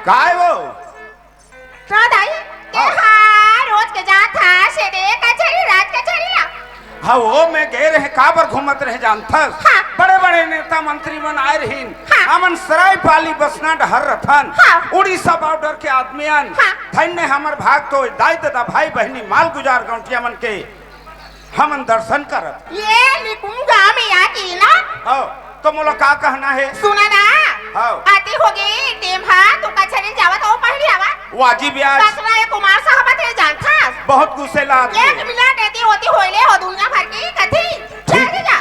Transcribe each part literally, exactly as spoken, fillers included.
काय वो? हाँ दाई, ते हाँ। हा रोज के जात हस, ए दे कचहरी, राज कचहरी ला। हाँ, वो मैं गे रहे, काबर घूमत रहे जानथस? हाँ। बड़े-बड़े नेता मंत्री मन आए रहिन। हाँ। हमन सरायपाली बसना डहर रथन। हाँ। उड़ीसा बॉर्डर के आदमी अन। हाँ। धन्य हमर भाग तो दाई ददा भाई बहिनी माल गुजार गौंटिया मन के हमन दर्शन करत। ये लिखूंगा मैं यहाँ की ना। हाँ, तो मोला का कहना है? सुना ना। हाँ। आती होगी टेम हा, तू कचहरी जावत हो पहली आवा। वाजिब यार। बस ना ये कुमार साहब थे जानथस। बहुत गुस्से ला आदमी। एक मिनट एती ओती होइले हो दुनिया भर की कथी। ठीक। जल्दी जा।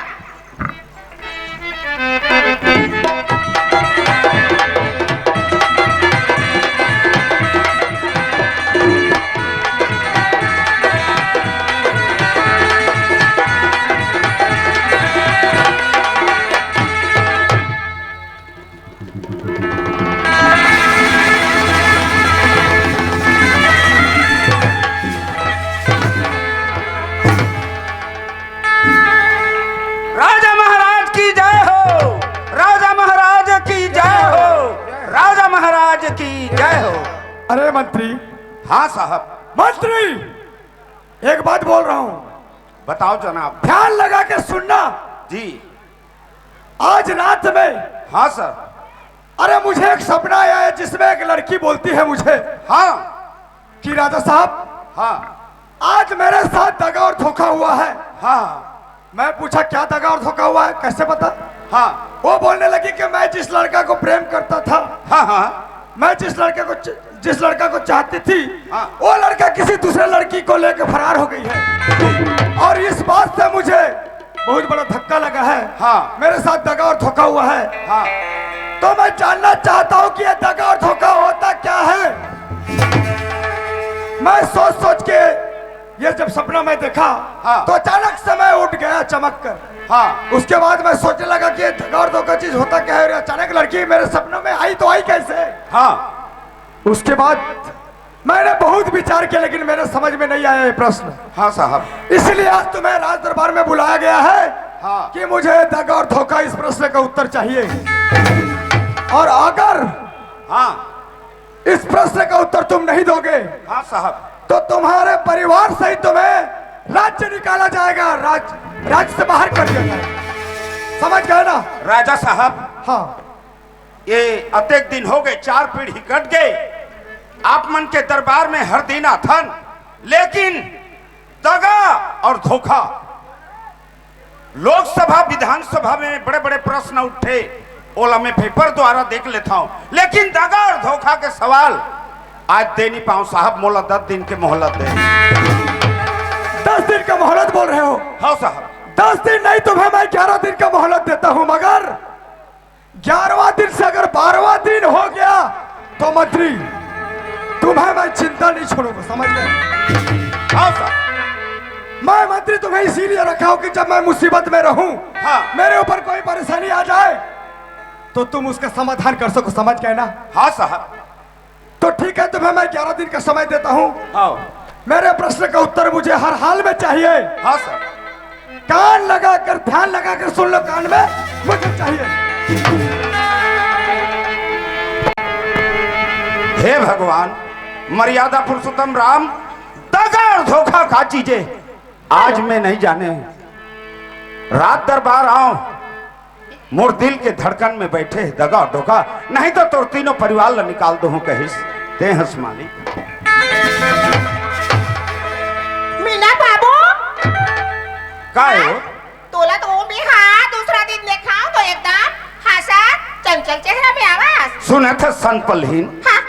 राजा महाराज की जय हो। राजा महाराज की जय हो। राजा महाराज की जय हो। अरे मंत्री। हाँ साहब। मंत्री, एक बात बोल रहा हूँ। बताओ जनाब। ध्यान लगा के सुनना। जी। आज रात में। हाँ सर। अरे, मुझे एक सपना आया है जिसमें एक लड़की बोलती है मुझे। हाँ। कि राजा साहब, हाँ। आज मेरे साथ दगा और धोखा हुआ है। हाँ। मैं पूछा, क्या दगा और धोखा हुआ है, कैसे पता? हाँ। वो बोलने लगी कि मैं जिस लड़का को प्रेम करता था, हाँ, हाँ। मैं जिस लड़के को च-, जिस लड़का को चाहती थी, हाँ। वो लड़का किसी दूसरे लड़की को लेकर फरार हो गई है। और इस बात से मुझे बहुत बड़ा धक्का लगा है। हाँ। मेरे साथ दगा और धोखा हुआ है। हाँ। तो मैं जानना चाहता हूँ कि ये दगा और धोखा होता क्या है। मैं सोच सोच के ये जब सपना मैं देखा, हाँ। तो अचानक से मैं उठ गया चमक कर। हाँ। उसके बाद मैं सोचने लगा कि ये दगा और धोखा चीज होता क्या है, और अचानक लड़की मेरे सपनों में आई तो आई कैसे? हाँ। उसके बाद मैंने बहुत विचार किया, लेकिन मेरे समझ में नहीं आया ये प्रश्न। हाँ साहब। इसलिए आज तुम्हें राज दरबार में बुलाया गया है, हाँ। कि मुझे दगा और धोखा, इस प्रश्न का उत्तर चाहिए। और अगर, हाँ। इस प्रश्न का उत्तर तुम नहीं दोगे, हाँ साहब। तो तुम्हारे परिवार सहित तुम्हें राज्य निकाला जाएगा, राज-, राज्य से बाहर कर दिया जाएगा। समझ गए ना? राजा साहब, हाँ। ये अतेक दिन हो गए, चार पीढ़ी कट गए, आप मन के दरबार में हर दिन आथन, लेकिन दगा और धोखा। लोकसभा, विधानसभा में बड़े-बड़े प्रश्न उठे, ओला मैं पेपर द्वारा देख लेता हूँ, लेकिन दगा और धोखा के सवाल आज दे नहीं पाऊँ साहब, मोला दस दिन के मोहलत दे। दस दिन का मोहलत बोल रहे हो? हाँ साहब। दस दिन नहीं, तुम्हें मैं ग्यारह दिन का मोहलत देता हूँ, मगर ग्यारहवाँ दिन से अगर बारहवाँ दिन हो गया तो मंत्री, तुम्हें मैं जिंदा नहीं छोड़ूंगा, समझ गए? हाँ साहब। मैं मंत्री तुम्हें इसीलिए रखा हूं कि जब मैं मुसीबत में रहूं, हाँ। मेरे ऊपर कोई परेशानी आ जाए तो तुम उसका समाधान कर सको, समझ गए ना? हाँ साहब। तो ठीक है, तुम्हें मैं ग्यारह दिन का समय देता हूँ। हाँ। मेरे प्रश्न का उत्तर मुझे हर हाल में चाहिए। हाँ सर। कान लगाकर, ध्यान लगाकर सुन लो, कान में मुझे चाहिए। हे भगवान, मर्यादा पुरुषोत्तम राम, दगा और धोखा का चीज हे, आज मैं नहीं जाने। रात दरबार आंव, मोर दिल के धड़कन में बैठे हे दगा और धोखा, नहीं तो तोर तीनों परिवार ला निकाल दूहूं कहिस। ते हंस मालिक। मीना बाबू। का हे वो? तोला तो मैं हा दूसरा दिन देखांव तो एकदम हंसा चंचल चेहरा में आवाज। सुनत हस सनपलहीन? हाँ।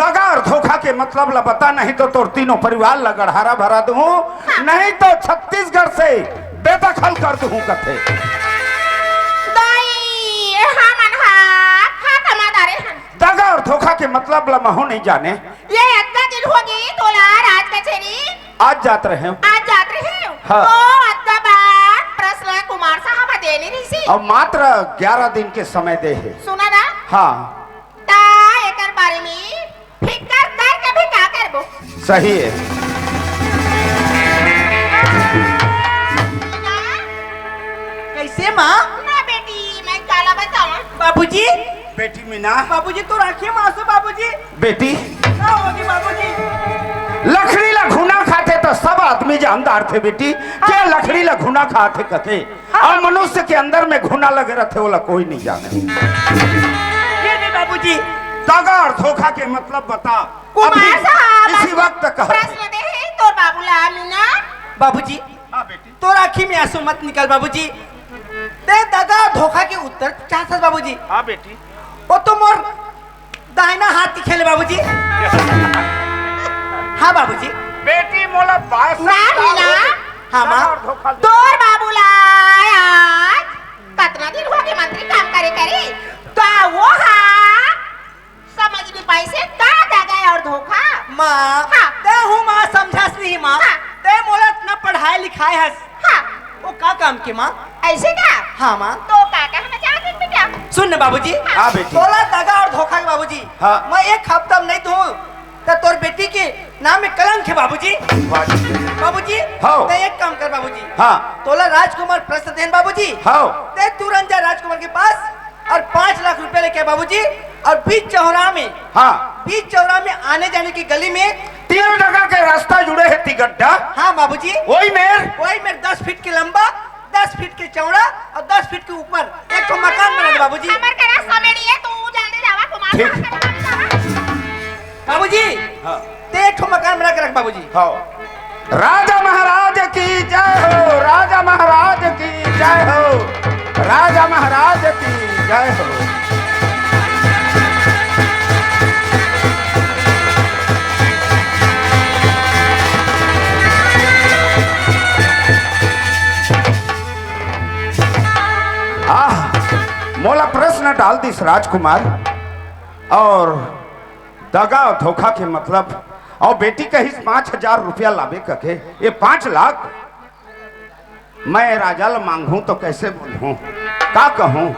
दगा और धोखा के मतलब ला बता, नहीं तो तोर तीनों परिवार ला गड़हारा भरा दूहूं, हाँ। नहीं तो छत्तीसगढ़ से बेदखल कर दूहूं कथे। दाई, हमन हा खा कमा डारे हन। दगा और धोखा के मतलब ला महूं नहीं जाने। ये अतना दिन होगे तोला राज कचहरी? आज जात रहे हंव। आज जात रहे हंव? हाँ। तो अतना बार प्रश्न कुमार साहब दे नहीं रहिस। अउ मात्र ग्यारह दिन के समय दे हे। सुना ना? हाँ। ता एकर बारे में फिकर करके भी का करबो? सही हे। कैसे माँ? ना बेटी, मैं काला बताऊं। बाबूजी, बेटी मीना। बाबूजी, तोर आँखी म आंसू बाबूजी। बेटी। का होगे बाबूजी? लकड़ी ला घुना खाथे त सब आदमी जानदार थे बेटी। के लकड़ी ला घुना खाथे कथे? हाँ। अउ मनुष्य के अंदर में घुना लगे रथे, ओला कोई नहीं जाने। ये नहीं बाबूजी। दगा और धोखा के मतलब बता। कुमार अभी साहब, इसी वक्त कहा। प्रश्न दे हे तोर बाबू ला मीना। बाबूजी। हाँ बेटी। तोर आँखी में आंसू मत निकल बाबूजी। ते दगा और धोखा के उत्तर चाहत हस बाबूजी। हाँ बेटी। वो तो मोर दाहिना हाथ के खेल हे बाबूजी। हाँ बाबूजी। बेटी मोला बात ना समझा मीना। दो। हाँ माँ। दगा और धोखा दे। तोर बाबू ला आज कतना दिन होगे मंत्री काम करे करे, त वो हा समझ नहीं पाइस हे का दगा और धोखा? माँ, हाँ। ते हूँ माँ समझस नहीं माँ। हाँ। ते मोला इतना पढ़ाए लिखाए हस। हाँ। वो का काम के माँ? ऐसे का? हाँ माँ। तो का कहना चाहत हस बेटा? सुन न बाबूजी। हाँ बेटी। तोला दगा और धोखा के बाबूजी। हाँ। मैं एक हफ्ता में नहीं दूँ त तोर बेटी के नाम में कलंक हे बाबूजी। वाह जी। बाबूजी, हाँ। ते एक काम कर बाबूजी। हाँ। तोला राजकुमार प्रश्न देन बाबूजी। हाँ। ते तुरंत जा राजकुमार के पास और पाँच लाख रुपया लेके आ बाबूजी, और बीच चौरा में, हाँ। बीच चौरा में आने जाने की गली में तीन जगह के रास्ता जुड़े हे ती गड्ढा। हाँ बाबूजी। वही मेर। वही मेर दस फीट के लंबा, दस फीट के चौड़ा और दस फीट के ऊपर एक ठो मकान बना दे बाबूजी। हमर करा समेड़िए, तू जल्दी जावा, कुमार ठीक। साहब के बता दे जावा। बाबूजी, हाँ। ते एक ठो मकान बना के रख बाबूजी। हाँ। राजा महाराज की जय हो, राजा महाराज की जय हो, राजा महाराज की जय हो। आह, मोला प्रश्न डाल दिस राजकुमार, और दगा और धोखा के मतलब, और बेटी कहिस पाँच हजार रुपया लाबे कके, ये पाँच लाख मैं राजा ल मांगहूं तो कैसे बोलहूं, का कहूं?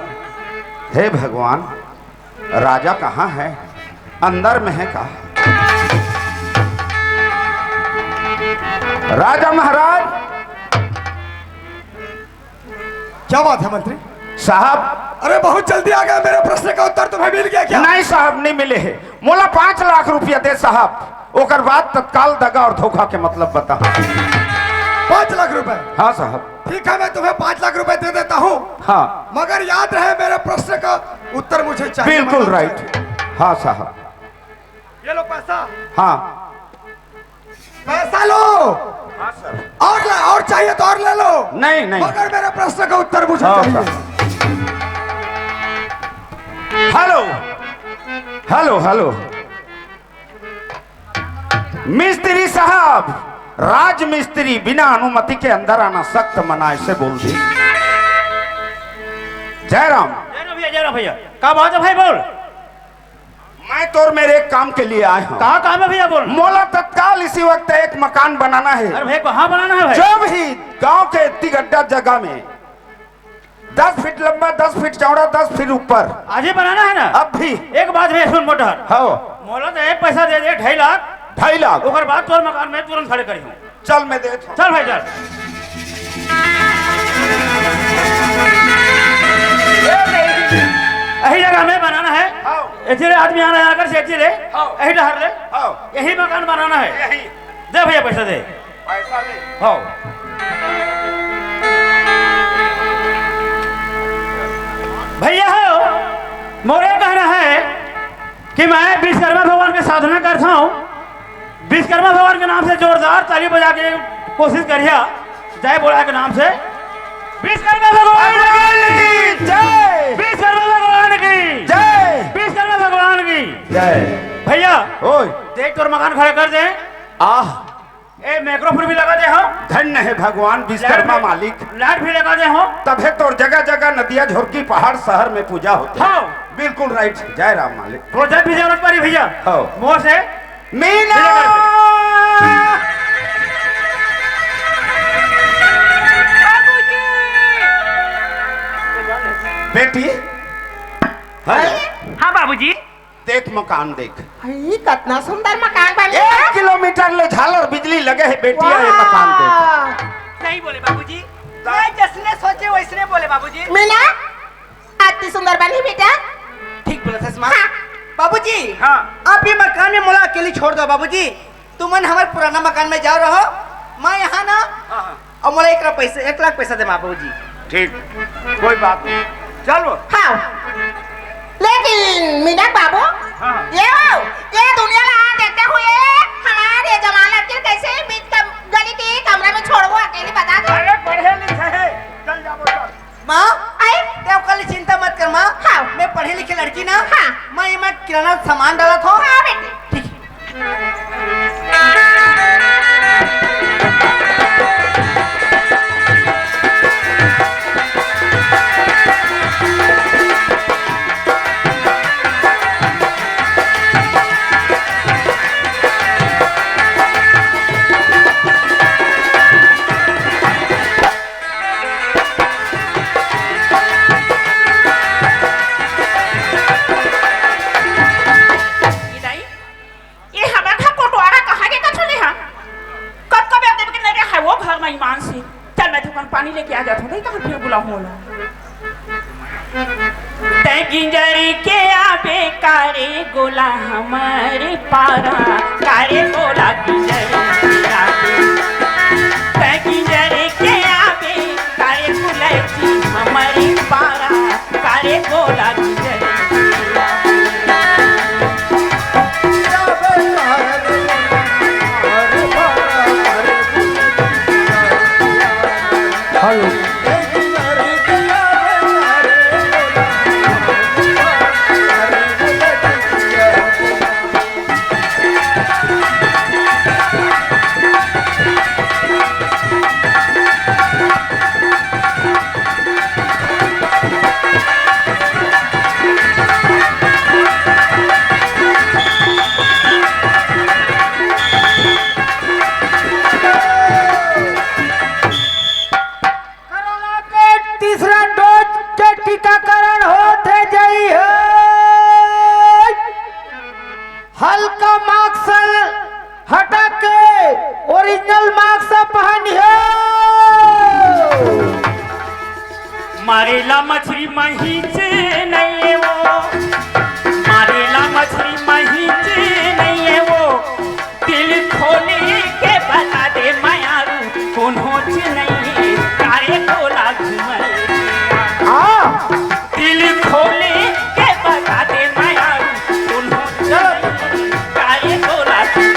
हे भगवान, राजा कहाँ है? अंदर में है का? राजा महाराज। क्या बात है मंत्री? साहब। अरे बहुत जल्दी आ गया, मेरे प्रश्न का उत्तर तुम्हें मिल गया क्या? नहीं साहब, नहीं मिले है। मोला पाँच लाख रुपया दे साहब, ओकर बाद तत्काल दगा और धोखा के मतलब बता। पाँच लाख रुपए? हाँ साहब। ठीक है, मैं तुम्हें पाँच लाख रुपए दे देता हूँ। हाँ। मगर याद रहे, मेरे प्रश्न का उत्तर मुझे चाहिए, बिल्कुल मतलब राइट। चाहिए। हाँ साहब। ये लो पैसा। हाँ। पैसा लो। हाँ सर। और ला, और चाहिए तो और ले लो। नहीं, नहीं। मगर मेरे प्रश्न का उत्तर मुझे हाँ, चाहिए। सर। Hello, hello, hello. मिस्त्री साहब, राजमिस्त्री बिना अनुमति के अंदर आना सख्त मना, ऐसे बोल दी। जयराम। जयराम भैया, जयराम भैया। का बात है भाई, बोल। मैं तोर मेरे एक काम के लिए आए हूँ। का काम है भैया, बोल। मोला तत्काल इसी वक्त एक मकान बनाना है। अरे भैया, कहाँ बनाना है भाई? जो भी गांव के इतनी गड्ढा जगह में दस फीट लंबा, दस फीट चौड़ा, दस फीट ऊपर। आज ही बनाना है ना? अब भी। एक बात भैया सुन मोटहर। हाँ। मोला तो एक पैसा दे दे, ढाई लाख। ढाई लाख। ओकर बाद तोर मकान में तुरंत खड़े करी हूँ। चल मैं देत हूँ। चल भाई चल। ए, नहीं। यही जगह में बनाना है। हाँ। इधर आदमी आना जाना कर से इधर ले। हाँ। यही डहर ले। हाँ। यही मकान बनाना है। यही। दे भैया पैसा दे। पैसा ले। हाँ। भैया हो, मोरे कहना है कि मैं विश्वकर्मा भगवान के साधना करता हूँ। विश्वकर्मा भगवान के नाम से जोरदार ताली बजा के कोशिश करिया, जय बोला के नाम से। विश्वकर्मा भगवान की जय। विश्वकर्मा भगवान की जय। विश्वकर्मा भगवान की जय। भैया, ओए। देख तोर मकान खड़ा कर दे। आह। ए, माइक्रोफोन भी लगा दे हो। धन्य है भगवान विश्वकर्मा मालिक। लाइट भी लगा दे हो। तभे तोर जगह जगह नदिया झोरकी पहाड़ शहर में पूजा होथे। हाँ। बिल्कुल राइट। जय राम मालिक। प्रोजेक्ट भी जरूरत पड़ी भैया। हाँ। मोर से मीना। बेटी। हेलो। हाँ बाबूजी। देख मकान देख। ई कतना सुंदर मकान बने हे। एक किलोमीटर ले झालर बिजली लगे हे बेटिया, ये मकान देख। वाह। सही बोले बाबूजी। मैं जैसने सोचे वैसने बोले बाबूजी। मीना, अति सुंदर बनी बेटा। ठीक बोलत हस माँ। हाँ। बाबूजी, हाँ। आप ये मकान में मोला अकेली छोड़ दो बाबूजी। तुमन हमर पुराना मकान में जाओ रहो। मैं यहाँ ना, हाँ, हाँ। अउ मोला एक लाख पैसा, एक लाख पैसा दे माँ बाबूजी। ठीक, कोई बात नहीं, चलो। हाँ, लेकिन मीना बाबू, हाँ। ये हो, ये दुनिया ला देखते हुए हमारे जमाना के कैसे बीच कम-, गली के कमरे में छोड़बो अकेली, बता दो। अरे पढ़े लिखे है, चल जाबो, चल। माँ, आई? ते ओकर ले चिंता मत कर माँ। हाँ। मैं पढ़े लिखे लड़की ना। हाँ। मैं एमा किराना सामान डालत हूँ। हाँ बेटी। ठीक। ये दाई, ये हमर घर कोटवारा कहाँ के कथो ले हा? कब कब आते के नरे है वो घर में ईमान से। चल मैं थोकन पानी लेके आ जात हूँ, नहीं कहाँ फिर बुलाऊँ बोला। तै गिंजर के आबे कारे गोला हमरे पारा, कारे गोला गिंजर के आबे। तै गिंजर के आबे कारे गुलैची हमरे पारा, कारे गोला गिंजर के आबे। हेलो। कोरोना के तीसरा डोज के टीकाकरण होत हे। जय हो। हल्का मास्क हटा के ओरिजिनल मास्क पहनियो। मारेला मछरी महीच नहीं वो, मारेला मछरी महीच नहीं वो, दिल खोले के बता दे मयारू, कोनो च नहीं कारे तोला घुमल। हाँ। दिल खोले के बता दे मयारू, कोनो च नहीं कारे तोला घुमल।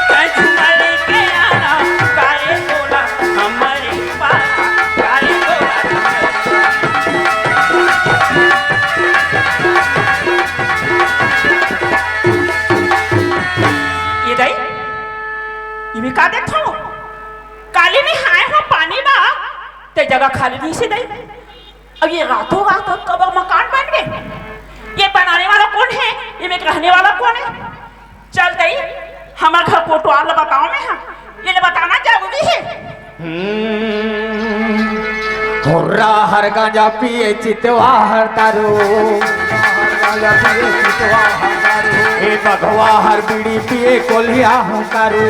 तै झुमल के आना कारे तोला हमरे ये दाई, इमे का देखथव? काली में हाय हो पानी ला, ते जगह खाली नहीं से दाई। अब ये रातों रात कब मकान बन गए? ये बनाने वाला कौन है? ये में रहने वाला कौन है? चल दई, हमर घर कोटवार ला बताओ में हा, ये ला बताना जरूरी है। हम्म, हुर्रा हर गांजा पिए, चितवा हर दारू। ए बघवा हर बीड़ी पिए, कोलिया हूँ कारू।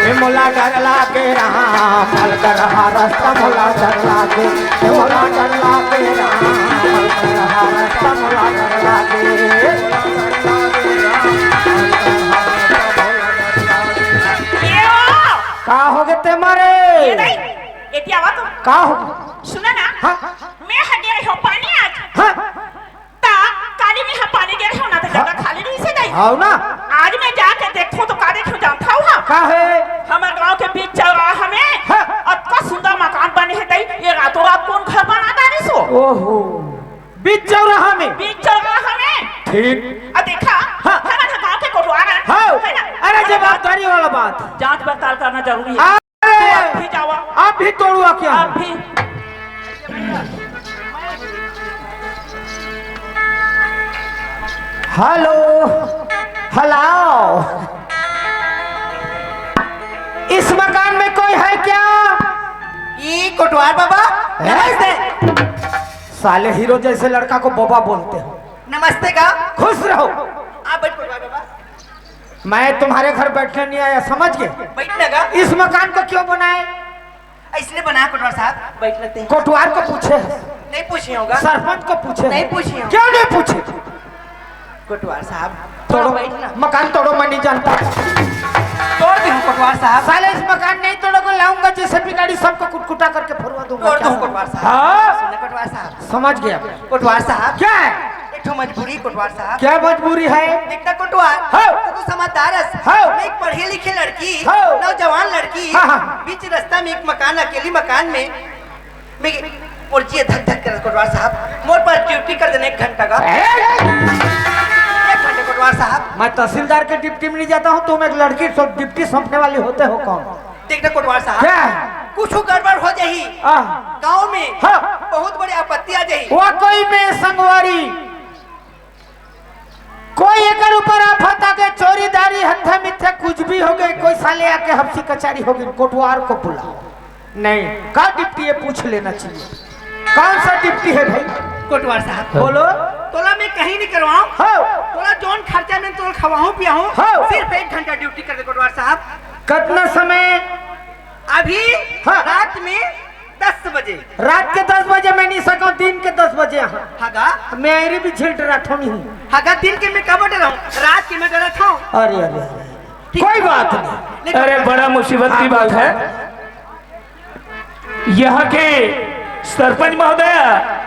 ए मोला डर लागे राम, मल कर हा रास्ता मोला डर लागे। ए मोला डर लागे राम, मल कर हा रास्ता मोला डर लागे। ये हो! का हो गे ते मारे? ये नहीं, ये क्या हुआ तुम? का हो गे? सुना ना, हाँ? मैं हटे रही हूँ पानी आज। हाँ? ता काली में हम पानी दे रहे हो ना, तो हाँ। जगह खाली नहीं से गई। आओ ना। आज मैं जाके देखूं तो का देखूं जानता हूँ हाँ? का है? हमारे गांव के बीच चौराहा में हाँ। अतका सुंदर मकान बने है तई, ये रातों रात कौन घर बना डाले सो? ओहो, बीच चौराहा में? बीच चौराहा में। ठीक। अब देखा, हाँ। हमारे गांव के कोटवार है, हाँ। है ना? अरे जवाबदारी वाला बात। जांच पड़ताल करना जरूरी है। हाँ। अरे, तू अभी जावा। आप भी तोड़ुआ क्या? आप भी। हेलो, हेलो, इस मकान में कोई है क्या? ई कोटवार बाबा, हैं? नमस्ते। साले हीरो जैसे लड़का को बाबा बोलते हो। नमस्ते का? खुश रहो। आप बैठ कोटवार बाबा। मैं तुम्हारे घर बैठने नहीं आया, समझ गए? बैठने का? इस मकान को क्यों बनाए? इसने बनाया कोटवार साहब, बैठ लेते हैं। कोटवार को पूछे है? नहीं पूछे होगा। सरपंच को पूछे है? नहीं पूछे होगा। क्यों नहीं पूछे? कोटवार साहब, थोड़ा तोड़ो, बैठ ना। मकान तोड़ो, मैं नहीं जानता। तोड़ दे हूँ कोटवार साहब। साले, इस मकान नहीं तोड़ोगे, लाऊंगा जेसीबी गाड़ी, सबको कुटकुटा करके फोड़वा दूंगा। तोड़ दो कोटवार साहब। हाँ? सुनो कोटवार साहब। समझ गया। कोटवार साहब। क्या है? एक ठो मजबूरी कोटवार साहब। क्या मजबूरी है? देखना कोटवार। हाँ। तो तू समझदार है। हाँ। मैं एक पढ़े लिखे लड़की, हाँ। नौजवान लड़की, हाँ, हाँ। बीच रास्ता में एक मकान, अकेली मकान में मैं, मोर जिया धक धक करत कोटवार साहब, मोर पास ड्यूटी कर देना एक घंटा का। ए! एक घंटे कोटवार साहब। मैं तहसीलदार के ड्यूटी में नहीं जाता हूँ, तुम एक लड़की सौ-, ड्यूटी सौंपने वाली होते हो कौन? देख ना कोटवार साहब, क्या? कुछ गड़बड़ हो जाही, आह। गांव में हाँ। बहुत बड़ी आपत्ति आ जाही। वो कोई में संगवारी, कोई एकर ऊपर आफत आ गए, चोरीदारी, हत्या मिथ्या, कुछ भी हो गए, कोई साले आके हफ्सी कचारी हो गई, कोटवार को बुलाओ। नहीं, का ड्यूटी है, पूछ लेना चाहिए। कौन सा ड्यूटी है भाई? कोटवार साहब, बोलो। तोला मैं कहीं नहीं करवाऊं। हाँ। तोला जोन खर्चा में तोला खवाऊं पियाऊं, हाँ। सिर्फ एक घंटा ड्यूटी कर दे कोटवार साहब। कितना समय? अभी हाँ। रात में दस बजे। रात के दस बजे मैं नहीं सकूं, दिन के दस बजे। हाँ। हगा? मैं एरी भी झिल्ट रहा थोड़ी हूँ। हगा, दिन के मैं कब डरा हूँ? रात के मैं डरा था। अरे, अरे, अरे। ठीक। कोई बात नहीं। लेकिन अरे, बड़ा मुसीबत की बात है। यहाँ के सरपंच महोदय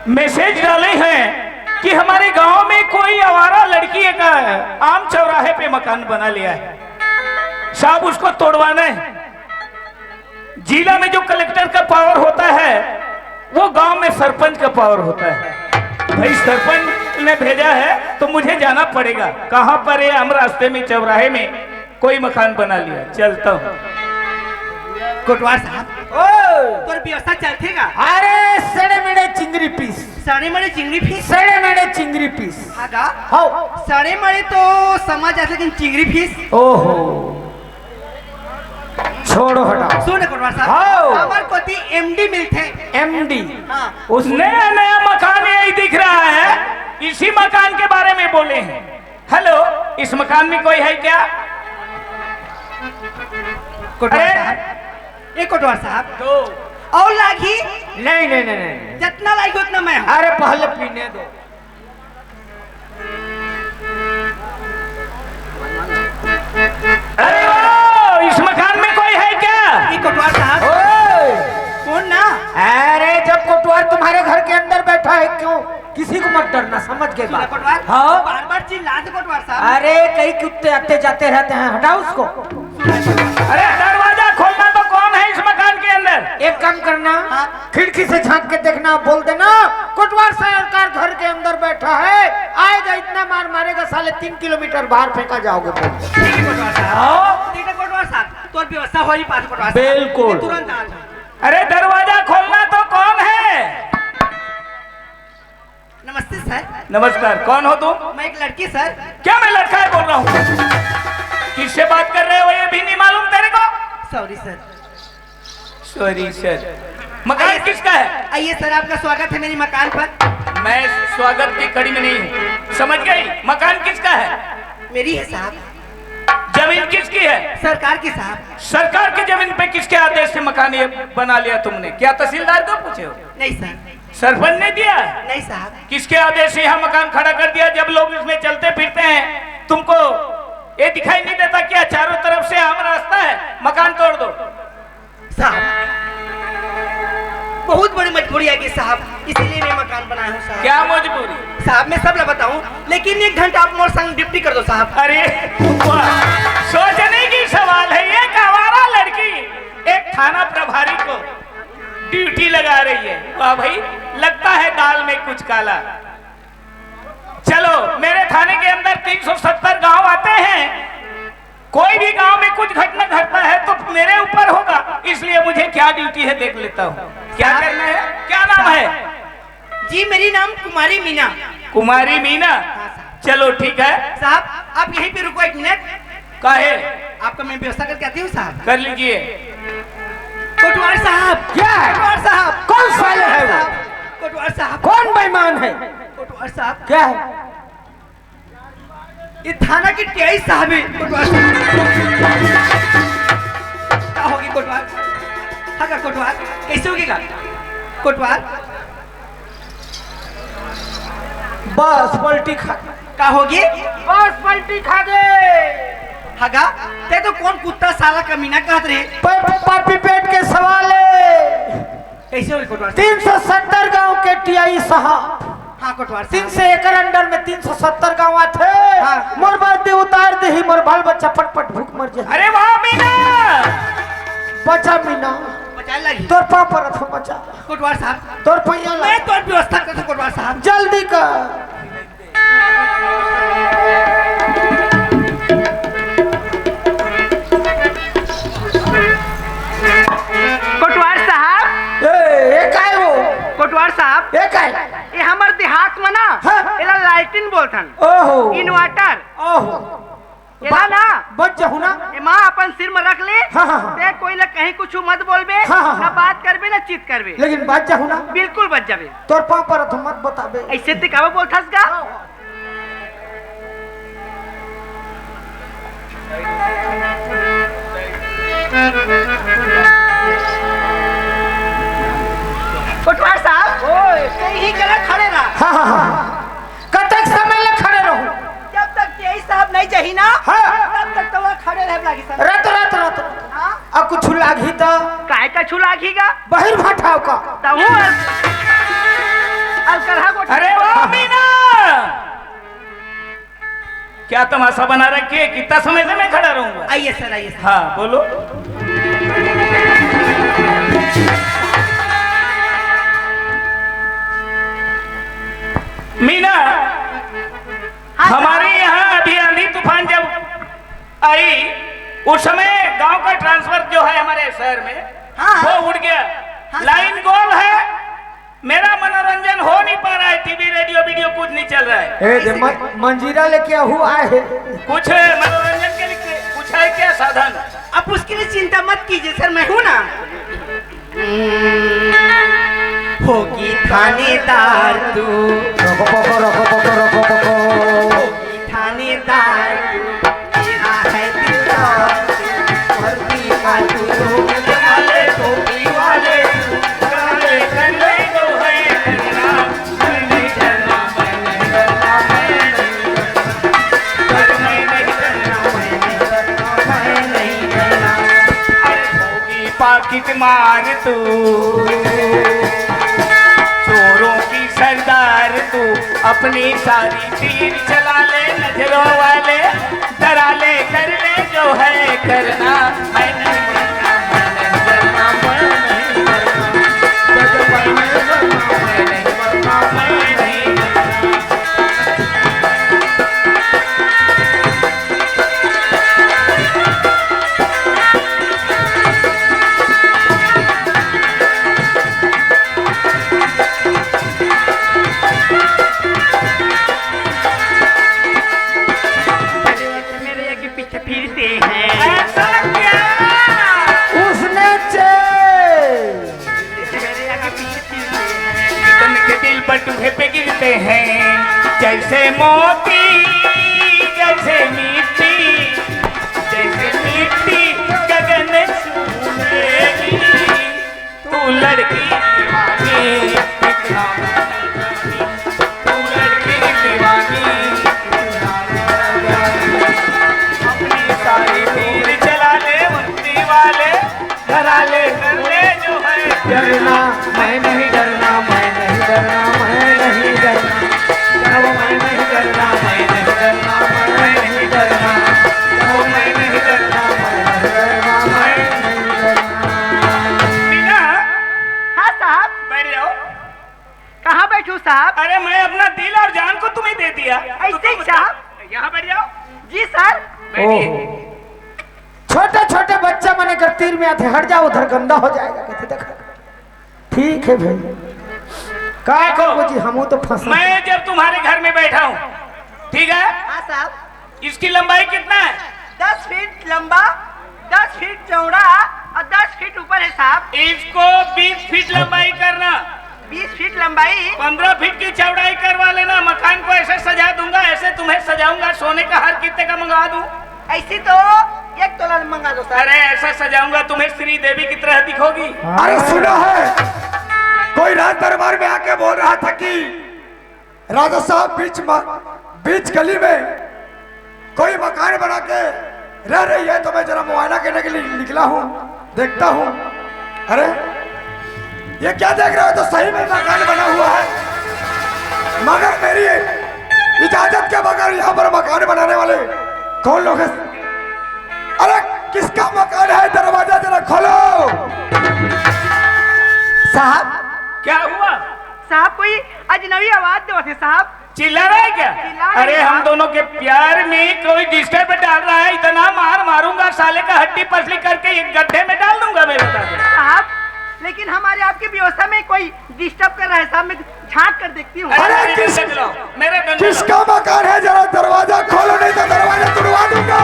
मैसेज डाले हैं कि हमारे गांव में कोई आवारा लड़की का आम चौराहे पे मकान बना लिया है। साहब, उसको तोड़वाना है। जिला में जो कलेक्टर का पावर होता है, वो गांव में सरपंच का पावर होता है। भाई, सरपंच ने भेजा है तो मुझे जाना पड़ेगा। कहाँ पर है? हम रास्ते में, चौराहे में कोई मकान बना लिया, चलता हूँ। कोटवार साहब, ओ! तोर व्यवस्था चलथे का? अरे, सड़े मड़े चिंगरी पीस। सड़े मड़े चिंगरी पीस? सड़े मड़े चिंगरी पीस। हाँ का? हो। सड़े मड़े तो समझ आथे, लेकिन चिंगरी पीस? ओहो। छोड़ो, हटाओ। सुन कोटवार साहब, हाँ। हमर कोती एमडी मिलथे। एमडी? हाँ। उस नया नया मकान यही दिख रहा है, इसी मकान के बारे में बोले हैं। हेलो, इस मकान में कोई है क्या? कोटवार अरे! साहब, ये कोटवार साहब। दो। और लागी? नहीं, नहीं, नहीं, नहीं। जितना लागी उतना मैं हूँ। अरे, पहले पीने दो। अरे, ओ, इस मकान में कोई है क्या? ये कोटवार साहब। ओए! कौन ना? अरे, जब कोटवार तुम्हारे घर के अंदर बैठा है, क्यों किसी को मत डरना, समझ गए सुना बात? कोटवार, हाँ? बार-बार चिल्लाते कोटवार साहब। अरे, कई कुत्ते आते जाते रहते हैं, हटाओ उसको। सुना कोटवार। अरे, दरवाजा खोलना तो कौन है इस मकान के अंदर? एक काम करना, हाँ। खिड़की से झांक के देखना, बोल देना, "कोटवार सरकार घर के अंदर बैठा है, आएगा, इतना मार मारेगा, साले तीन किलोमीटर बाहर फेंका जाओगे," बोल दे। ठीक है कोटवार साहब। हाँ। ठीक है कोटवार साहब, तो व्यवस्था हो ही पास कोटवार साहब। बिल्कुल। मैं तुरंत आ जाऊँ। अरे, दरवाजा खोलना तो कौन है? नमस्ते सर। नमस्कार, कौन हो तुम? मैं एक लड़की सर। क्या मैं लड़का है बोल रहा हूँ? किससे बात कर रहे हो ये भी नहीं मालूम तेरे को? Sorry sir. Sorry sir. मकान आइए सर। किसका है? आइए सर, आपका स्वागत है मेरे मकान पर। मैं स्वागत की कड़ी में नहीं हूँ, समझ गई? मकान किसका है? मेरी है साहब। जमीन किसकी है? सरकार की साहब। सरकार की जमीन पे किसके आदेश से मकान ये बना लिया तुमने? क्या तहसीलदार को पूछे हो? नहीं सर। सरपंच ने दिया है? नहीं साहब। किसके आदेश से यहाँ मकान खड़ा कर दिया? जब लोग इसमें चलते फिरते हैं, तुमको ये दिखाई नहीं देता क्या चारों तरफ से आम रास्ता है? मकान तोड़ दो। साहब, बहुत बड़ी मजबूरी आ गई साहब, इसीलिए मैं मकान बनाया हूँ साहब। क्या मजबूरी? साहब, मैं सब ला बताऊँ, लेकिन एक घंटा आप मोर संग ड्यूटी कर दो साहब। अरे वाह, सोचने की सवाल है। एक आवारा लड़की एक थाना प्रभारी को ड्यूटी लगा रही है। वाह भाई, लगता है दाल में कुछ काला। चलो, मेरे थाने के अंदर तीन सौ सत्तर गांव आते हैं, कोई भी गांव में कुछ घटना घटता है तो मेरे ऊपर होगा, इसलिए मुझे क्या ड्यूटी है देख लेता हूँ। क्या करना है? क्या नाम है? जी, मेरी नाम कुमारी मीना। कुमारी मीना? हाँ, साहब। चलो, ठीक है। साहब, आप यहीं पे रुको एक मिनट। काहे? आपका मैं व्यवस्था करके आती हूँ, साहब। कर लीजिए। कोटवार साहब। क्या है? कोटवार साहब। कौन साले है वो? साहब, कोटवार साहब। कौन बेईमान है? कोटवार साहब। क्या है? ये थाना की टीआई साहब है, कोटवार साहब। क्या होगी कोटवार? कोटवार, कैसे होगे गा? कोटवार, बस पलटी खा। का होगे? बस पलटी खा गे। हगा, ते तो कोन कुत्ता साला कमीना कहत रहे? प-, पापी पेट के सवाल हे। कैसे होगे कोटवार साहब? तीन सौ सत्तर गांव के टीआई साहब। हाँ, कोटवार साहब। तीन सौ एकड़ under में तीन सौ सत्तर गांव आथे। हाँ। मोर वर्दी उतार देही, मोर बाल बच्चा पट पट भूख मर जाही। अरे वाह मीना। बचा मीना। बचाए लगी। तोर पाँव परत हँव, बचा। कोटवार साहब। तोर पैया ला। मैं तोर व्यवस्था करत हँव, कोटवार साहब। जल्दी कर। कोटवार साहब। ए, ए काय हो? कोटवार साहब। ए काय? ये हमर देहात में ना, हाँ। एला लालटेन बोलथन। ओहो। Inverter। ओहो। एला ना, बच जाहू ना। एमा अपन सिर में रख ले। हाँ, हाँ, हाँ। ते कोई ला कहीं कुछ मत बोलबे, हाँ, हाँ, ना हाँ। बात करबे, ना चित करबे। लेकिन बच जाहू ना। बिल्कुल बच जाबे। तोर पाँव परत हँव, मत बताबे। ऐसे ते काबर बोलथस गा? कोटवार साहब, ओए। ते ही करा खड़े रहा। हाँ, हाँ, हाँ। कतक समय ले खड़े रहूं? जब तक टीआई साहब नहीं जाही ना, हाँ। तब तक तो वहाँ खड़े रहे लागी सर। रत, रत, रत। हाँ। अब कुछ लागही तो? काय का छु लागही गा? बहिर भाठाव का। तहु अल-, अलकरहा गोठ-, अरे वाह मीना, क्या तमाशा बना रखे है? कितना समय से मैं खड़ा रहूंगा? आइए सर, आइए सर। हाँ, बोलो। मीना, हाँ, हमारे सर। यहाँ अभी आंधी तूफान जब आई, उस समय गांव का ट्रांसफर जो है हमारे शहर में, हाँ। वो उड़ गया। हाँ, सर। लाइन गोल है, मेरा मनोरंजन हो नहीं पा रहा है, टीवी, रेडियो, वीडियो कुछ नहीं चल रहा है। ए, दे, म-, मंजीरा लेके आहू आए हे। कुछ मनोरंजन के लिए कुछ है क्या साधन? आप उसके लिए चिंता मत कीजिए सर, मैं हूँ ना। होगी थानेदार तू। रखो पको, रखो पको, रखो पको। होगी थानेदार तू, तेरा है दिलदार तू, वर्दी का तू, वाले टोपी वाले तू, काले कर ले जो है करना, मैं नहीं डरना, मैं नहीं डरना, मैं नहीं डरना। पाकिट मार तू, चोरों की सरदार तू, अपनी सारी तीर चला ले, नजरों वाले डरा ले, कर ले जो है करना। मैं नहीं डरना, मैं नहीं डरना, मैं नहीं डरना। मैं नहीं डरना, मैं नहीं डरना। मेरे आगे पीछे फिरते हैं। ऐसा क्या? उसने चे मेरे आगे पीछे फिरते हैं। तन के दिल बटुए पे गिरते हैं, जैसे मोती, जैसे मिट्टी, जैसे मिट्टी गगन छू लेगी। तू लड़की दीवानी, इतना मैं नहीं जानी। तू लड़की दीवानी, इतना मैं नहीं जानी। अपनी सारी तीर चला ले, वर्दी वाले, डरा ले, कर ले जो है। डरना, मैं नहीं डरना, मैं नहीं डरना, मैं नहीं डरना। अब मैं नहीं डरना, मैं नहीं डरना, मैं नहीं डरना। अब मैं नहीं डरना, मैं नहीं डरना, मैं नहीं डरना। मीना। हाँ साहब। बैठ जाओ। कहाँ बैठूं साहब? अरे, मैं अपना दिल और जान को तुम्हें दे दिया। ऐसे ही साहब। यहाँ बैठ जाओ। जी सर। बैठिए। ओहो। छोटे छोटे बच्चा मन कर तीर में आथे, हट जाओ उधर, गंदा हो जाएगा, कहते देखा। ठीक है भाई, का करबो जी, हमू तो फंसा। मैं जब तुम्हारे घर में बैठा हूँ, ठीक है? हाँ साहब। इसकी लंबाई कितना है? दस फीट लंबा, दस फीट चौड़ा और दस फीट ऊपर है साहब। इसको बीस फीट लंबाई करना। बीस फीट लंबाई। पन्द्रह फीट की चौड़ाई करवा लेना, मकान को ऐसे सजा दूंगा, ऐसे तुम्हें सजाऊंगा, सोने का हार कितने का मंगवा दूं? ऐसी तो एक तोला मंगा दो साहब। अरे, ऐसा सजाऊंगा, तुम्हें श्री देवी की तरह दिखोगी। अरे, सुना है, कोई राज दरबार में आके बोल रहा था कि राजा साहब बीच म-, बीच गली में कोई मकान बना के रह रही है, तो मैं जरा मुआयना करने के लिए निकला हूँ, देखता हूँ। अरे, ये क्या देख रहे हो? तो सही में मकान बना हुआ है, मगर मेरी इजाजत के बगैर यहाँ पर मकान बनाने वाले कौन लोग हैं? अरे, किसका मकान है? दरवाजा जरा खोलो। साहब, क्या हुआ? साहब, कोई अजनबी आवाज देवत हे साहब। चिल्ला रहा है क्या? चिल्ला रहे अरे, हैं हम साहब। दोनों के प्यार में कोई डिस्टर्ब डाल रहा है, इतना मार मारूंगा साले का, हड्डी पसली करके एक गड्ढे में डाल दूंगा मेरे साथ। साहब, लेकिन हमारे आपकी व्यवस्था में कोई डिस्टर्ब कर रहा है साहब, मैं झांक कर देखती हूँ। अरे, अरे, मेरे किस, डंडे से लाओ, मेरे डंडे से किसका मकान है? जरा दरवाजा खोलो, नहीं तो दरवाजा तुड़वा दूंगा।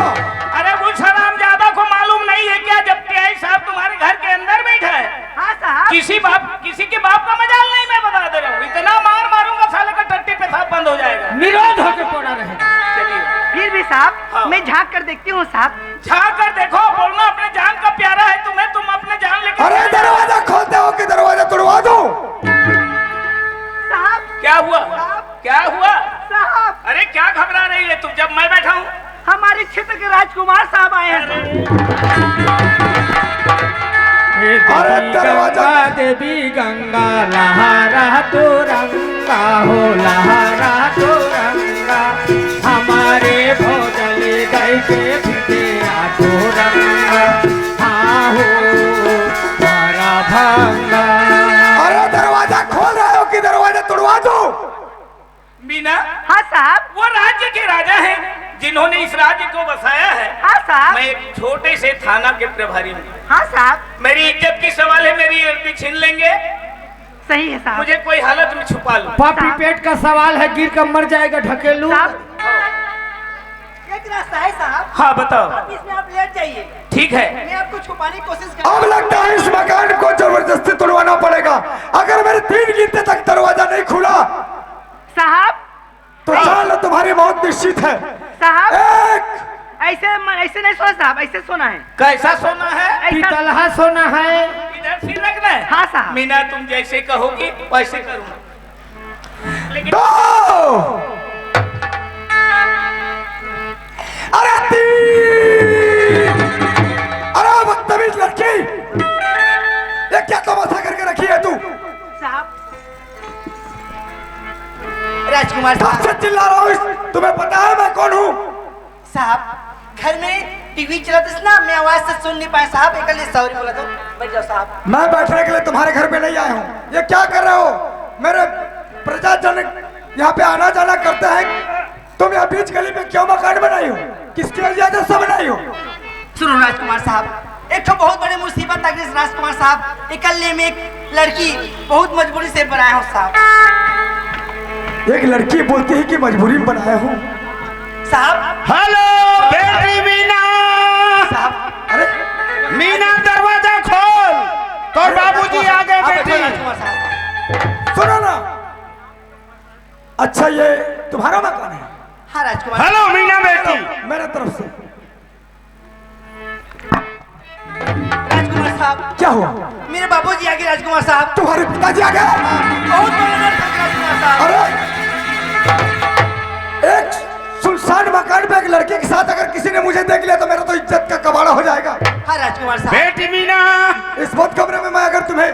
अरे, उस हरामजादा को मालूम नहीं है क्या, जब टीआई साहब तुम्हारे घर के अंदर बैठा है? हाँ साहब। किसी बाप, किसी के बाप का मजाल नहीं, मैं बता दे रहा हूँ। इतना मार मारूंगा साले का, टट्टी पेशाब बंद हो जाएगा। निरोध होके पड़ा रहेगा। चलिए। फिर भी साहब, हाँ। मैं झांक कर देखती हूँ साहब। झांक कर देखो, बोलना अपने जान का प्यारा है तुम्हें, तुम अपने जान लेके अरे, दरवाजा खोलते हो कि दरवाजा तुड़वा दूं? साहब। क्या हुआ? साहब। क्या हुआ? साहब। अरे, क्या घबरा रही है तुम, जब मैं बैठा हूँ? हमारे क्षेत्र के राजकुमार साहब आए हैं। अरे, अरे, दरवाजा। गंगा देवी गंगा, लहरा तो रंगा हो, लहरा तो रंगा। हमारे भोजली दई के भिटिया तो रंगा, आहो, बड़ा भंगा। अरे, दरवाजा खोल रहे हो कि दरवाजा तुड़वा दूं? मीना। हाँ साहब। वो राज्य के राजा हैं जिन्होंने इस राज्य को बसाया है। हाँ साहब। मैं एक छोटे से थाना के प्रभारी हूँ। हाँ साहब। मेरी इज्जत की सवाल है, मेरी वर्दी छीन लेंगे। सही है साहब। मुझे कोई हालत में छुपा लो। पापी साहब। पेट का सवाल है, गिर कर मर जाएगा ढकेलू। साहब, एक रास्ता है साहब। हाँ, बताओ। आप इसमें आप लेट जाइए। ठीक है। मैं आपको छुपाने की कोशिश कर अब लगता है इस मकान को जबरदस्ती तुड़वाना पड़ेगा। अगर मेरे तीन गिनते तक दरवाजा नहीं खुला साहब, तो जान लो तुम्हारी मौत निश्चित है। साहब, एक। ऐसे म-, ऐसे नहीं सोना साहब, ऐसे सोना है। कैसा सोना है? ऐसा पितलहा सोना है। इधर सिर रखना है। हाँ साहब। मीना, तुम जैसे कहोगी वैसे करूँगा। लेकिन दो। अरे तीन। अरे बदतमीज लड़की, ये क्या तमाशा करके रखी है तू? साहब, राजकुमार कब साहब। से चिल्ला रहा हूँ, तुम्हें पता है मैं कौन हूँ? साहब, घर में टीवी चलत इस ना, मैं आवाज से सुन नहीं पाए साहब, एक लिए सॉरी बोला दो, बैठ जाओ साहब। मैं बैठने के लिए तुम्हारे घर पे नहीं आया हूँ। ये क्या कर रहे हो? मेरे प्रजाजन यहाँ पे आना जाना करते हैं, तुम यहाँ बीच गली में क्यों मकान बनाई हो? किसकी इजाजत से बनाई हो? सुनो राजकुमार साहब, एक ठो बहुत बड़ी मुसीबत आ गई राजकुमार साहब। इकल्ले में एक लड़की बहुत मजबूरी से बनाया हूँ साहब। एक लड़की बोलती है कि मजबूरी में बनाया हूँ। साहब। हेलो, बेटी मीना। साहब। अरे। मीना, दरवाजा खोल, तोर बाबूजी आ गए, हाँ, बेटी। राजकुमार साहब। सुनो ना। अच्छा, ये तुम्हारा मकान है? हाँ, राजकुमार। हेलो, मीना बेटी। मेरे तरफ से। राजकुमार साहब। क्या हुआ? मेरे बाबूजी आ गए, राजकुमार साहब। तुम्हारे पिताजी आ गए? बहुत बड़ा राजकुमार साहब। अरे, एक सुनसान मकान पे एक लड़के के साथ अगर किसी ने मुझे देख लिया तो मेरा तो इज्जत का कबाड़ा हो जाएगा। हाँ, राजकुमार साहब। बेटी मीना। इस बंद कमरे में मैं अगर तुम्हें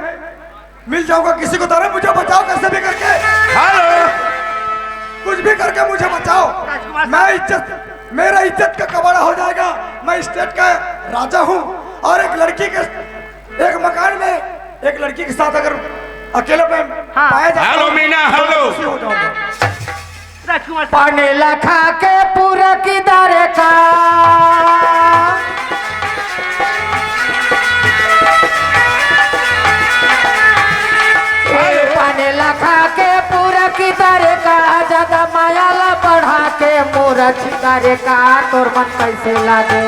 मिल जाऊंगा किसी को, तो अरे मुझे बचाओ कैसे भी करके। हेलो। कुछ भी करके मुझे बचाओ। राजकुमार साहब। मैं इज्जत, मेरा इज्जत का कबाड़ा हो जाएगा। मैं स्टेट का राजा हूँ और एक लड़की के, एक मकान में एक लड़की के साथ अगर अकेले पे हाँ। पाया जाता हेलो हूँ, मीना, तो हेलो। खुशी हो जाऊंगा। राजकुमार साहब। पानी लखा के पूरा किधर का पानी लखा के पूरा किधर का ज्यादा माया ला बढ़ा के मोरा छितारे का तोर मन कैसे लागे?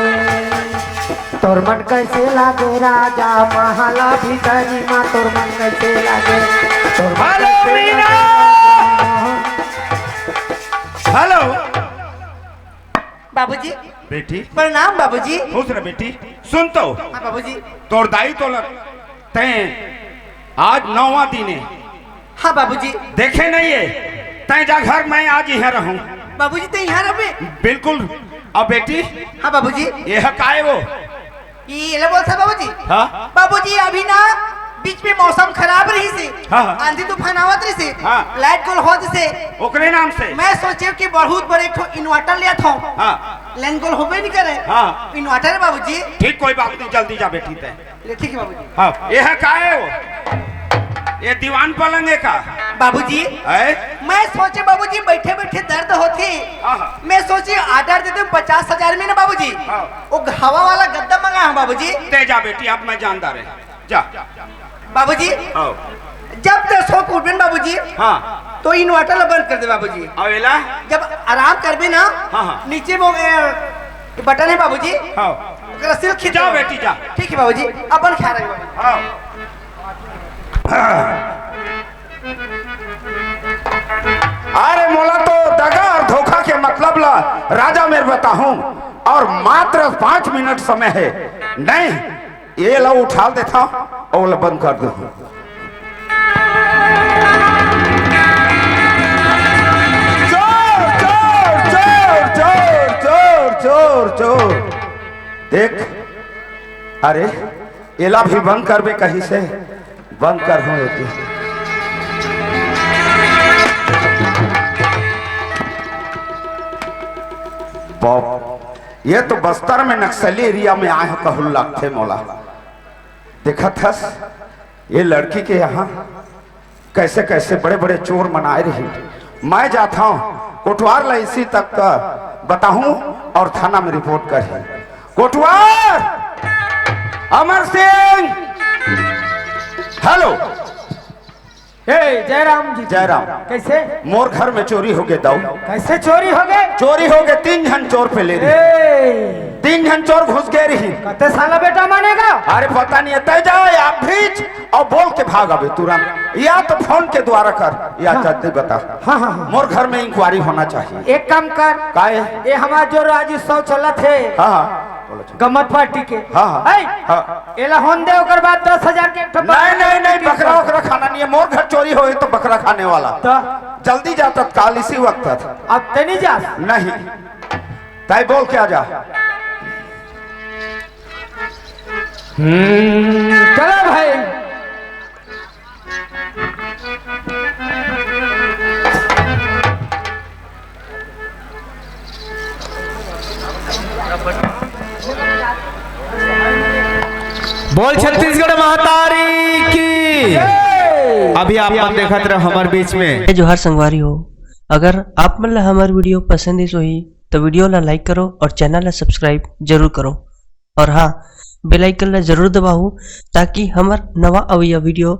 तोर मन कैसे लागे राजा महला भीतरी मा तोर मन कैसे लागे? तोर मन हेलो कैसे मीना। लागे? हेलो। बाबूजी। बेटी। प्रणाम बाबूजी। खुश रह बेटी। सुन तो। हाँ बाबूजी। तोर दाई तो लग, तैं आज नौवां दिन हे। हाँ बाबूजी। देखे नहीं हे, तैं जा घर, मैं आज इहाँ रहूँ। बाबूजी, तैं इहाँ रहबे? बिल्कुल। अब बेटी। हाँ बाबूजी। ये ह काय वो? ये ले बोलत हे बाबूजी। हाँ? बाबूजी, अभी ना बीच में मौसम खराब रहिस हे। हाँ, हाँ। आंधी तूफान आवत रहिस हे। हाँ। लाइट गोल होत रहिस हे। ओकरे नाम से। मैं सोचे कि बहुत बड़े एक ठो inverter ले आथों। हाँ। लाइन गोल होबे नहीं करे। हाँ। Inverter हे बाबूजी। ठीक, कोई बात नहीं, जल्दी जा बेटी तैं। ले, ठीक हे बाबूजी। हाँ, ये ह काय वो? ये दीवान पलंग हे का? बाबूजी, हैं? मैं सोचे बाबूजी, बैठे बैठे दर्द होथे। हाँ, हाँ। मैं सोचे order दे दें पचास हजार में ना बाबूजी। हाँ। वो हवा वाला गद्दा मंगाहूँ बाबूजी। तैं जा बेटी, अब मैं जानदार हे, जा। बाबूजी, हाँ। जब तैं सो के उठबे ना बाबूजी, हाँ। तो inverter ला बंद कर दे बाबूजी। अउ एला? जब आराम करबे ना, हाँ, हाँ। नीचे वो, ए, button हे बाबूजी। हाँ। ओकरा seal खींच जा दे। बेटी, जा। ठीक हे बाबूजी, अपन ख्याल रख बाबूजी। हाँ। अरे मोला तो दगा अउ धोखा के मतलब ला राजा मेर बताहूँ, अउ मात्र पाँच मिनट समय हे। नहीं, ये ला उठा देथों, अउ ओला बंद कर देथों। चोर, चोर, चोर, चोर, चोर, चोर, चोर। देख, अरे, एला भी बंद करबे कहिस हे, बंद करहूँ एती। बाप, ये तो बस्तर में नक्सली area में आए हो कहूँ लगथे मोला। देखत हस, ये लड़की के यहाँ कैसे कैसे बड़े बड़े चोर मन आए रही। मैं जाथों, कोटवार ला इसी तक बताहूँ अउ थाना में report करही। कोटवार! अमर सिंह! Hello! ए, जयराम जी। जयराम। कैसे? मोर घर में चोरी होगे दाऊ। कैसे चोरी होगे? चोरी होगे, तीन झन चोर पेले रही। ए। तीन झन चोर घुस गे रही। कते साला बेटा मानेगा? अरे पता नहीं हे, तैं जा या भेज अउ बोल के भाग अबे तुरंत, या तो phone के द्वारा कर, या हाँ। जल्दी बता। हाँ, हाँ, हाँ। मोर घर में inquiry होना चाहिए। एक काम कर। काहे? ये हमारा जो राजोत्सव चलत हे, हाँ, हाँ। बोलो। गम्मत party के। हाँ, हाँ। है? हाँ। एला होन दे, ओकर बाद दस हजार के एक ठो नहीं, नहीं, नहीं, बकरा वकरा खाना नहीं हे। मोर घर चोरी होही तो बकरा खाने वाला। तो? जल्दी जा तत्काल, इसी वक्त। अब तैं नहीं जा? नहीं। तैं बोल के आ जा। हम्म, चलो भाई। बोल छत्तीसगढ़ महतारी की। अभी आप मन देखत रहे हमर बीच में। जय जोहार संगवारी हो, अगर आप मन ला हमर video पसंद आइस होही तो video ला like करो अउ channel ला subscribe जरूर करो। अउ हाँ, bell icon ला जरूर दबाहू, ताकि हमर नवा अवइया video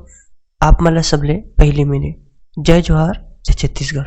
आप मन ला सबले पहिली मिले। जय जोहार, जय छत्तीसगढ़।